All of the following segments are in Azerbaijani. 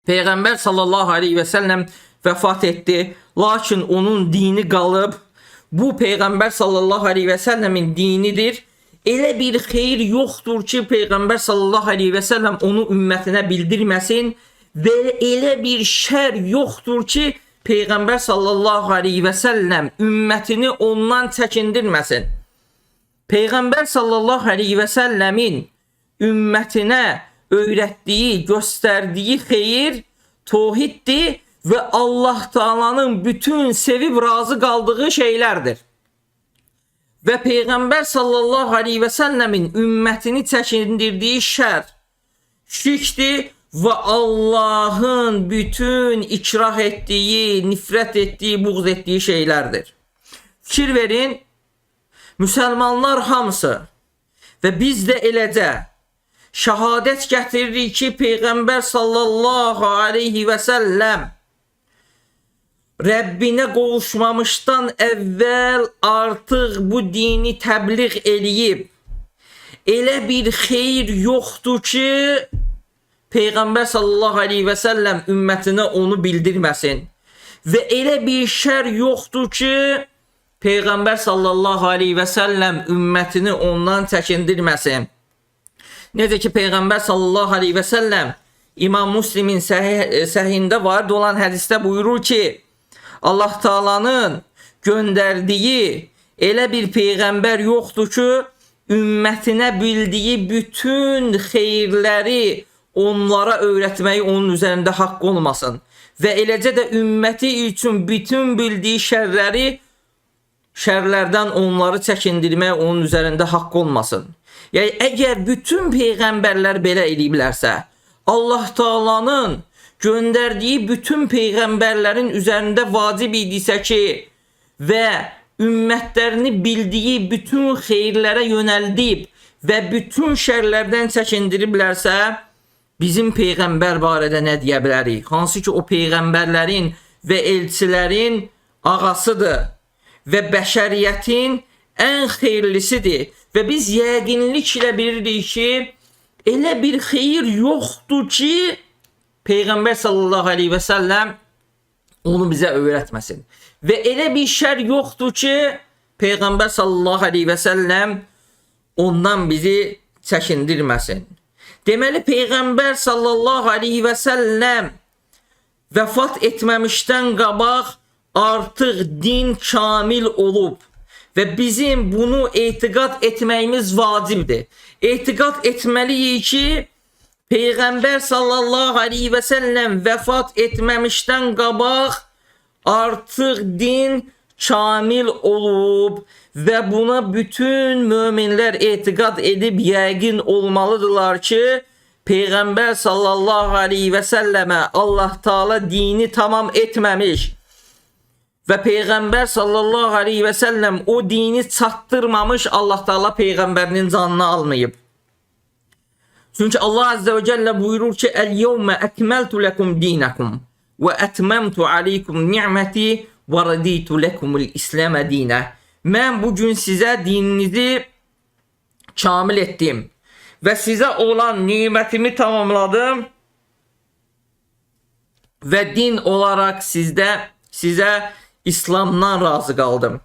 Peyğəmbər sallallahu aleyhi və səlləm vəfat etdi, lakin onun dini qalıb. Bu Peyğəmbər sallallahu aleyhi və səlləmin dinidir. Elə bir xeyir yoxdur ki, Peyğəmbər sallallahu aleyhi və səlləm onu ümmətinə bildirməsin və elə bir şər yoxdur ki, Peyğəmbər sallallahu aleyhi və səlləm ümmətini ondan çəkindirməsin. Peyğəmbər sallallahu aleyhi və səlləmin ümmətinə öyrətdiyi, göstərdiyi xeyir tohiddir və Allah Taala'nın bütün sevib razı qaldığı şeylərdir. Və Peyğəmbər sallallahu aleyhi və səlləmin ümmətini çəkindirdiyi şər şirkdir və Allahın bütün ikrah etdiyi, nifrət etdiyi, buğz etdiyi şeylərdir. Fikir verin, müsəlmanlar hamısı və biz də eləcə şəhadət gətiririk ki, Peyğəmbər sallallahu aleyhi və səlləm Rəbbinə qovuşmamışdan əvvəl artıq bu dini təbliğ eləyib. Elə bir xeyir yoxdur ki, Peyğəmbər sallallahu aleyhi və səlləm ümmətinə onu bildirməsin. Və elə bir şər yoxdur ki, Peyğəmbər sallallahu aleyhi və səlləm ümmətini ondan çəkindirməsin. Necə ki, Peyğəmbər sallallahu aleyhi və səlləm İmam Müslimin səhihində varid olan hədisdə buyurur ki, Allah Taala'nın göndərdiyi elə bir peyğəmbər yoxdur ki, ümmətinə bildiyi bütün xeyirləri onlara öyrətməyi onun üzərində haqq olmasın. Və eləcə də ümməti üçün bütün bildiyi şərlərdən onları çəkindirmək onun üzərində haqq olmasın. Yəni, əgər bütün peyğəmbərlər belə eləyiblərsə, Allah Taala'nın göndərdiyi bütün peyğəmbərlərin üzərində vacib idisə ki, və ümmətlərini bildiyi bütün xeyirlərə yönəldib və bütün şərlərdən çəkindiriblərsə, bizim peyğəmbər barədə nə deyə bilərik? Hansı ki, o peyğəmbərlərin və elçilərin ağasıdır və bəşəriyyətin ən xeyirlisidir. Və biz yəqinliklə bilirik ki, elə bir xeyir yoxdur ki, Peyğəmbər sallallahu aleyhi və səlləm onu bizə öyrətməsin. Və elə bir şər yoxdur ki, Peyğəmbər sallallahu aleyhi və səlləm ondan bizi çəkindirməsin. Deməli, Peyğəmbər sallallahu aleyhi və səlləm vəfat etməmişdən qabaq artıq din kamil olub və bizim bunu etiqad etməyimiz vacibdir. Etiqad etməliyik ki, Peyğəmbər sallallahu aleyhi və səlləm vəfat etməmişdən qabaq artıq din kamil olub və buna bütün möminlər etiqad edib yəqin olmalıdırlar ki, Peyğəmbər sallallahu aleyhi və səlləmə Allah Taala dini tamam etməmiş və Peyğəmbər sallallahu aleyhi və səlləm o dini çatdırmamış, Allah Taala Peyğəmbərinin canını almayıb. Çünki Allah Azze və Celle buyurur ki, Əl-yevmə əkməltu ləkum dinakum və ətməmtu aleykum ni'məti və raditu ləkumul İsləmə dinə. Mən bugün sizə dininizi kamil etdim və sizə olan nimətimi tamamladım və din olaraq sizə İslamdan razı qaldım.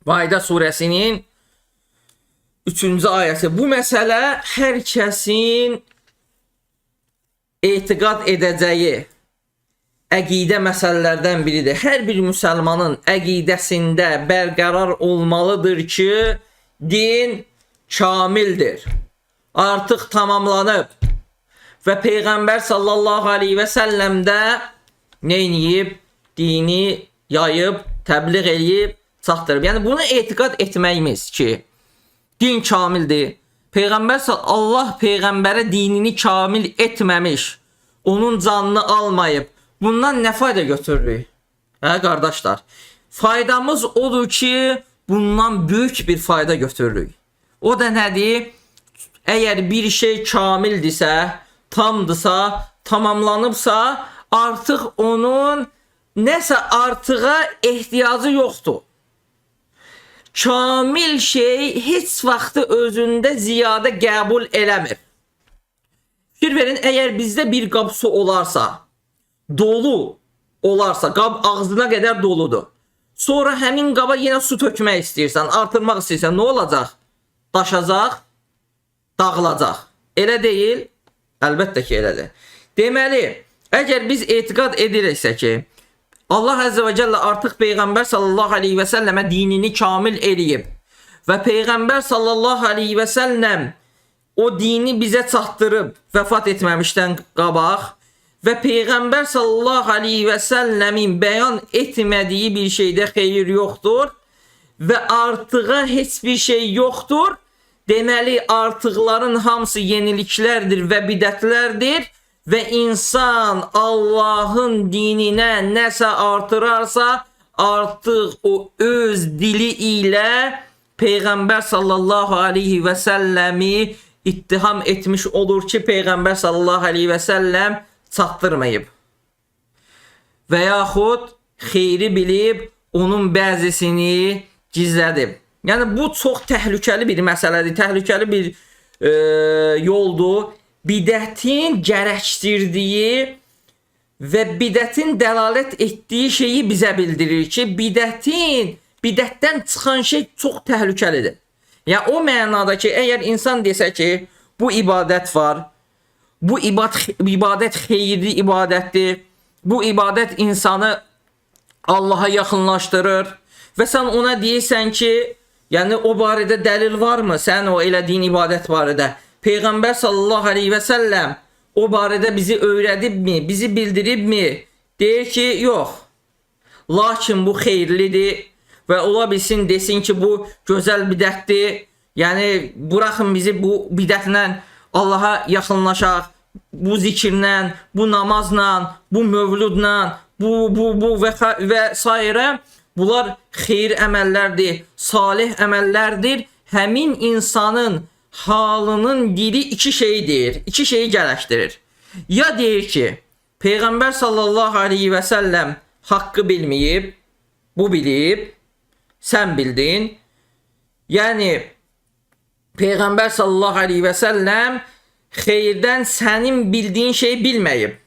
Maidə surəsinin 3-cü ayəsi. Bu məsələ hər kəsin etiqad edəcəyi əqidə məsələlərdən biridir. Hər bir müsəlmanın əqidəsində bərqərar olmalıdır ki, din kamildir. Artıq tamamlanıb və Peyğəmbər sallallahu aleyhi və səlləm də neyniyib? Dini yayıb, təbliğ eləyib, çatdırıb. Yəni bunu etiqad etməyimiz ki, din kamildir. Peyğəmbər Allah peyğəmbərə dinini kamil etməmiş, onun canını almayıb. Bundan nə fayda götürürük? Hə, qardaşlar? Faydamız odur ki, bundan böyük bir fayda götürürük. O da nədir? Əgər bir şey kamildirsə, tamdırsa, tamamlanıbsa, artıq onun nəsə artığa ehtiyacı yoxdur. Kamil şey heç vaxtı özündə ziyadə qəbul eləmir. Fikir verin, əgər bizdə bir qab su olarsa, dolu olarsa, qab ağzına qədər doludur. Sonra həmin qaba yenə su tökmək istəyirsən, artırmaq istəyirsən, nə olacaq? Daşacaq, dağılacaq. Elə deyil? Əlbəttə ki, elədir. Deməli, əgər biz etiqad ediriksə ki, Allah Əzzə və Cəllə artıq Peyğəmbər sallallahu aleyhi və səlləmə dinini kamil eləyib və Peyğəmbər sallallahu aleyhi və səlləm o dini bizə çatdırıb vəfat etməmişdən qabaq və Peyğəmbər sallallahu aleyhi və səlləmin bəyan etmədiyi bir şeydə xeyir yoxdur və artığa heç bir şey yoxdur. Deməli, artıqların hamısı yeniliklərdir və bidətlərdir və insan Allahın dininə nəsə artırarsa, artıq o öz dili ilə Peyğəmbər sallallahu aleyhi və səlləmi ittiham etmiş olur ki, Peyğəmbər sallallahu aleyhi və səlləm çatdırmayıb. Və yaxud xeyri bilib, onun bəzisini gizlədib. Yəni, bu çox təhlükəli bir məsələdir, təhlükəli bir yoldur. Bidətin gərəkdirdiyi və bidətin dəlalət etdiyi şeyi bizə bildirir ki, bidətdən çıxan şey çox təhlükəlidir. Yəni, o mənada ki, əgər insan desə ki, bu ibadət var, bu ibadət xeyirli ibadətdir, bu ibadət insanı Allaha yaxınlaşdırır və sən ona deyirsən ki, yəni o barədə dəlil varmı? Sən o elədiyin ibadət barədə. Peyğəmbər sallallahu aleyhi və səlləm o barədə bizi öyrədibmi, bizi bildiribmi? Deyir ki, yox. Lakin bu xeyirlidir və ola bilsin desin ki, bu gözəl bidətdir. Yəni, buraxın bizi bu bidətlə Allaha yaxınlaşaq, bu zikirlə, bu namazla, bu mövludla, bu və sairə. Bunlar xeyir əməllərdir, salih əməllərdir. Həmin insanın halının dili iki şey deyir, iki şeyi gərəkdirir. Ya deyir ki, Peyğəmbər sallallahu aleyhi və səlləm haqqı bilməyib, bu bilib, sən bildin. Yəni, Peyğəmbər sallallahu aleyhi və səlləm xeyirdən sənin bildiyin şeyi bilməyib.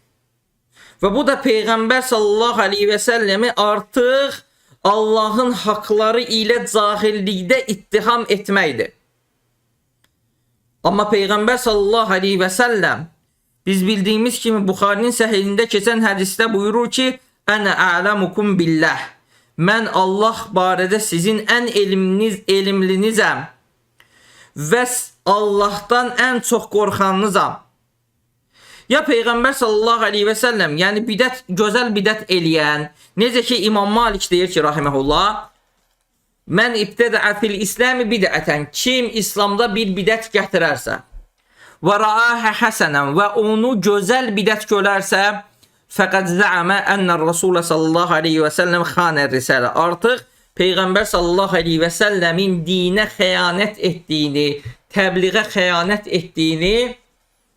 Və bu da Peyğəmbər sallallahu aleyhi və səlləmi artıq Allahın haqları ilə cahillikdə ittiham etməkdir. Amma Peyğəmbər sallallahu aleyhi və səlləm biz bildiyimiz kimi Buxarinin səhihində keçən hədisdə buyurur ki, Ənə a'ləmukum billah. Mən Allah barədə sizin ən elmlinizəm və Allahdan ən çox qorxanınızam. Ya Peyğəmbər sallallahu aleyhi və səlləm, yəni bidət, gözəl bidət eləyən, necə ki İmam Malik deyir ki, rahimehullah, mən ibtədəə fil İsləmi bidətən, kim İslamda bir bidət gətirərsə və rəahə həsənən və onu gözəl bidət görərsə, fəqəd zəəmə ənə Rəsulə sallallahu aleyhi və səlləm xanər risalə. Artıq Peyğəmbər sallallahu aleyhi və səlləmin dinə xəyanət etdiyini, təbliğə xəyanət etdiyini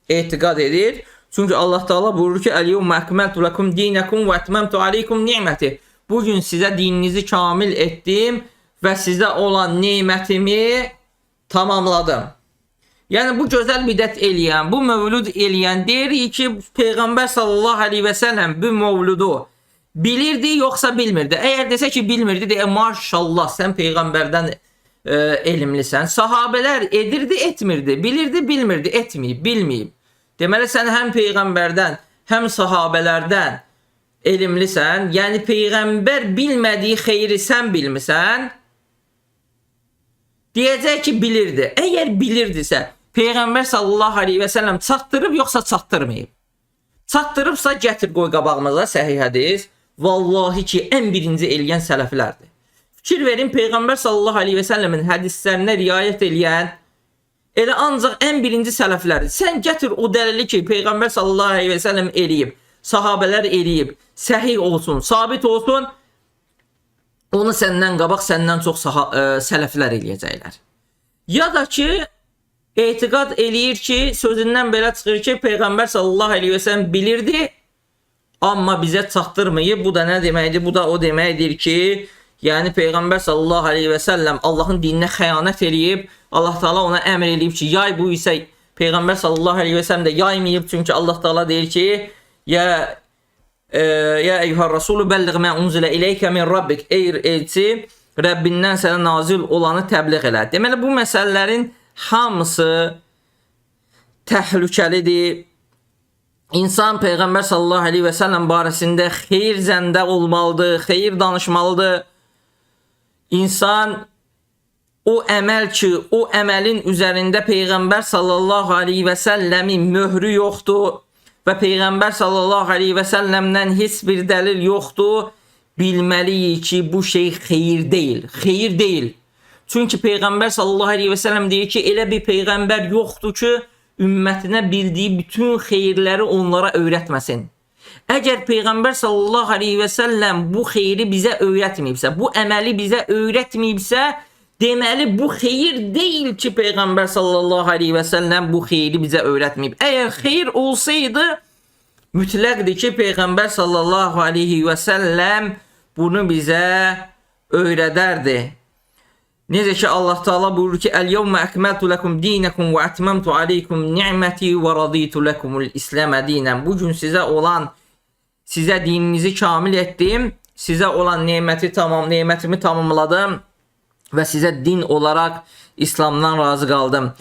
etiqad edir. Çünki Allah Teala buyurur ki, Əl-yevmə əkməltu ləkum dinəkum və ətməmtu aleykum ni'məti. Bugün sizə dininizi kamil etdim və sizə olan nemətimi tamamladım. Yəni bu gözəl bidət eləyən, bu mövlud eləyən deyirik ki, Peyğəmbər sallallahu aleyhi və səlləm bu mövludu bilirdi yoxsa bilmirdi? Əgər desə ki, bilmirdi, deyə maşallah sən Peyğəmbərdən elmlisən. Sahabələr edirdi, etmirdi, bilirdi, bilmirdi, etməyib, bilməyib. Deməli sən həm Peyğəmbərdən, həm sahabələrdən elmlisən. Yəni Peyğəmbər bilmədiyi xeyri sən bilmisən. Deyəcək ki, bilirdi. Əgər bilirdisə, Peyğəmbər sallallahu aleyhi və səlləm çatdırıb yoxsa çatdırmayıb? Çatdırıbsa gətir qoy qabağımıza səhih hədis. Vallahi ki, ən birinci eləyən sələflərdir. Fikir verin, Peyğəmbər sallallahu aleyhi və səlləmin hədislərinə riayət eləyən elə ancaq ən birinci sələflərdir. Sən gətir o dəlili ki, Peyğəmbər sallallahu aleyhi və səlləm eləyib, sahabələr eləyib, səhih olsun, sabit olsun, onu səndən qabaq, səndən çox sələflər eləyəcəklər. Ya da ki, etiqad eləyir ki, sözündən belə çıxır ki, Peyğəmbər sallallahu aleyhi və səlləm bilirdi, amma bizə çatdırmayıb. Bu da nə deməkdir? Bu da o deməkdir ki, yəni Peyğəmbər sallallahu aleyhi və səlləm Allahın dininə xəyanət eləyib, Allah Teala ona əmr eləyib ki, yay bu isə Peyğəmbər sallallahu əleyhi və səlləm də yaymayıb, çünki Allah Taala deyir ki: Ya eyyuhər rasulu bəlliğ mə unzilə ileykə min rabbik. Ey elçi, Rəbbindən sənə nazil olanı təbliğ elə. Deməli bu məsələlərin hamısı təhlükəlidir. İnsan Peyğəmbər sallallahu əleyhi və səlləm barəsində xeyir zəndə olmalıdır, xeyir danışmalıdır. İnsan o əməl ki, o əməlin üzərində Peyğəmbər sallallahu əleyhi və səlləmin möhrü yoxdur və Peyğəmbər sallallahu əleyhi və səlləmdən heç bir dəlil yoxdur, bilməliyik ki, bu şey xeyir deyil. Xeyir deyil. Çünki Peyğəmbər sallallahu əleyhi və səlləm deyir ki, elə bir peyğəmbər yoxdur ki, ümmətinə bildiyi bütün xeyirləri onlara öyrətməsin. Əgər Peyğəmbər sallallahu əleyhi və səlləm bu xeyri bizə öyrətməyibsə, bu əməli bizə öyrətməyibsə, deməli bu xeyir deyil ki, Peyğəmbər sallallahu əleyhi və səlləm bu xeyri bizə öyrətməyib. Əgər xeyir olsaydı, mütləqdir ki, Peyğəmbər sallallahu əleyhi və səlləm bunu bizə öyrədərdi. Necə ki Allah Taala buyurur ki: "Əl-yevmə əkməltu lekum dinakum və etmemtu aleykum ni'meti və raditu lekumul İslamə dinən." Bu gün sizə dininizi kamil etdim, sizə olan nemətimi tamamladım və sizə din olaraq İslamdan razı qaldım.